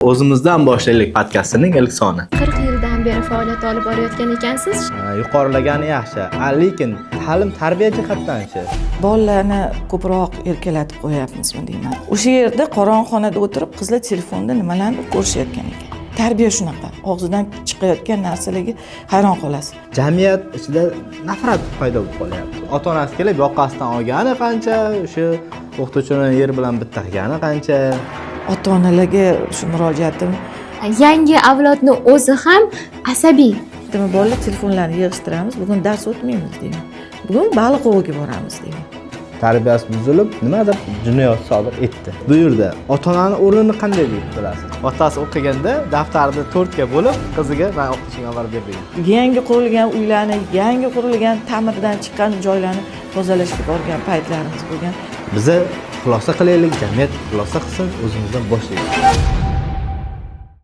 O'zimizdan boshlaylik podkastining ilk soni. 40 yildan beri faoliyat olib borayotgan ekansiz. Ha, yuqorilagani yaxshi, lekin ta'lim tarbiya jihatdanchi? Bolalarni ko'proq erkalatib qo'yapmizmi deyman. O'sha yerda qorong'i xonada o'tirib, qizlar telefonda nimalarnidir ko'rishayotgan ekan. Tarbiya shunaqa, og'zidan chiqayotgan narsalarga hayron qolasiz. Jamiyat ichida nafrat paydo bo'lib qolyapti. Ota onasi kelib yoqasidan olgani qancha, o'sha o'qituvchini yer bilan bitta qilgani qancha. Ota onalarga shu murojaatim. Yangi avlodni o'zi ham asabiy. Demak, bolalar telefonlarni yig'ishtiramiz, bugun dars o'tmaymiz deyman, bugun baliq oviga boramiz deyman. Tarbiyasi buzilib, nimadir jinoyat sodir etdi. Bu yerda ota onani o'rnini qanday deb bilasiz? Otasi o'qiganda daftarni to'rtga bo'lib, qiziga "Man o'qituvchimga olib borib ber" degan. Yangi qurilgan uylarni, yangi qurilgan ta'mirdan chiqqan joylarni tozalashga borgan paytlarimiz bo'lgan. Biza xulosa qilaylik, jamiyat xulosa qilsin, o'zimizdan boshlaylik.